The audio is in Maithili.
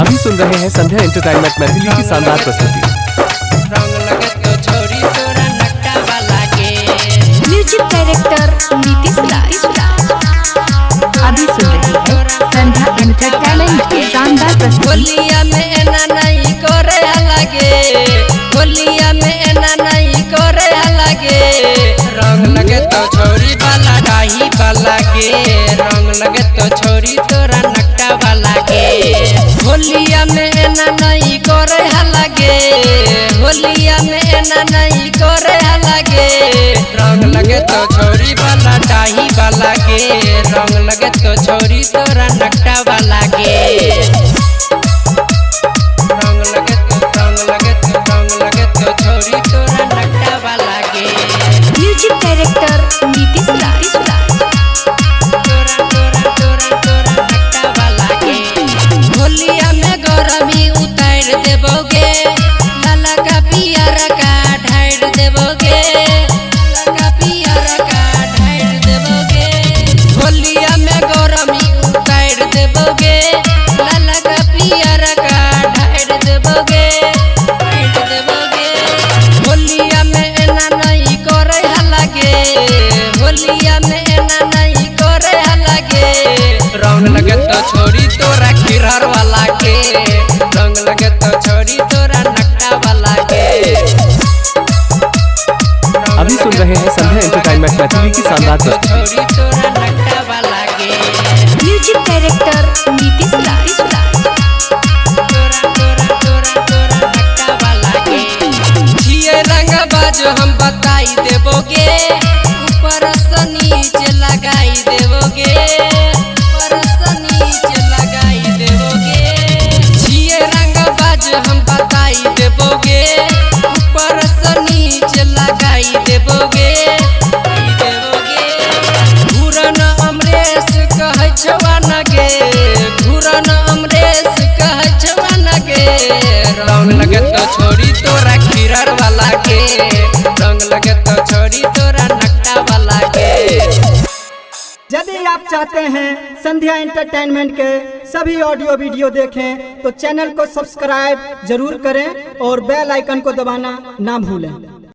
अभी सुन रहे हैं संध्या एंटरटेनमेंट मैथिली की शानदार प्रस्तुति। रंग लगे तो छोरी तोरा नकटा वाला के। म्यूजिक डायरेक्टर नीतीश राज। अभी सुन रहे हैं संध्या एंटरटेनमेंट की शानदार प्रस्तुति। होलिया में एना नहीं करे लगे, होलिया में एना नहीं करे लगे। रंग लगे तो छोरी वाला डाही वाला के, रंग लगे तो छोरी तोरा नकटा वाला के। होलिया में एना नहीं करे लगे, होलिया में एना नहीं करे लगे। रंग लगे तो छोरी वाला डाही वाला के, रंग लगे तो छोरी तोरा नकटा वाला के। रंग लगे तो, रंग लगे तो, रंग लगे तो छोरी तोरा नकटा वाला के। म्यूजिक डायरेक्टर नीतीश राज। तोरा तोरा तोरा तोरा नकटा वाला के। होलिया में गरमी उतार देबोगे, लाला का पियर का ढार देबोगे, लाला का पियर का ढार देबोगे। होलिया में गरमी उतार देबोगे, लाला का पियर का ढार देबोगे, ढार देबोगे। होलिया में एना नहीं करे लगे, होलिया में एना नहीं करे लगे। रंग लगे तो छोरी तोरा खिरहर वाला के, रंग लगे तो छोरी तोरा नकटा वाला के। अभी सुन रहे हैं संध्या एंटरटेनमेंट मैथिली की शानदार प्रस्तुति। छोरी तोरा नकटा वाला के। म्यूजिक डायरेक्टर नीतीश राज। तोरा तोरा तोरा तोरा नकटा वाला के। छिए रंग बाजो हम बताई देबोगे, ऊपर से नीचे लगाई देबोगे, ऊपर से नीचे लगाई देबोगे। छिए रंग बाजो हम बताई देबोगे, ऊपर से नीचे लगाई देबोगे, देबोगे। घूरन अमरेश कहै छवा नगे, घूरन अमरेश कहै छवा नगे। रंग लगे तो छोरी तोरा खिरर वाला के, रंग लगे तो छोरी तोरा नकटा वाला के। यदि आप चाहते हैं संध्या एंटरटेनमेंट के सभी ऑडियो वीडियो देखें तो चैनल को सब्सक्राइब जरूर करें और बेल आइकन को दबाना ना भूलें।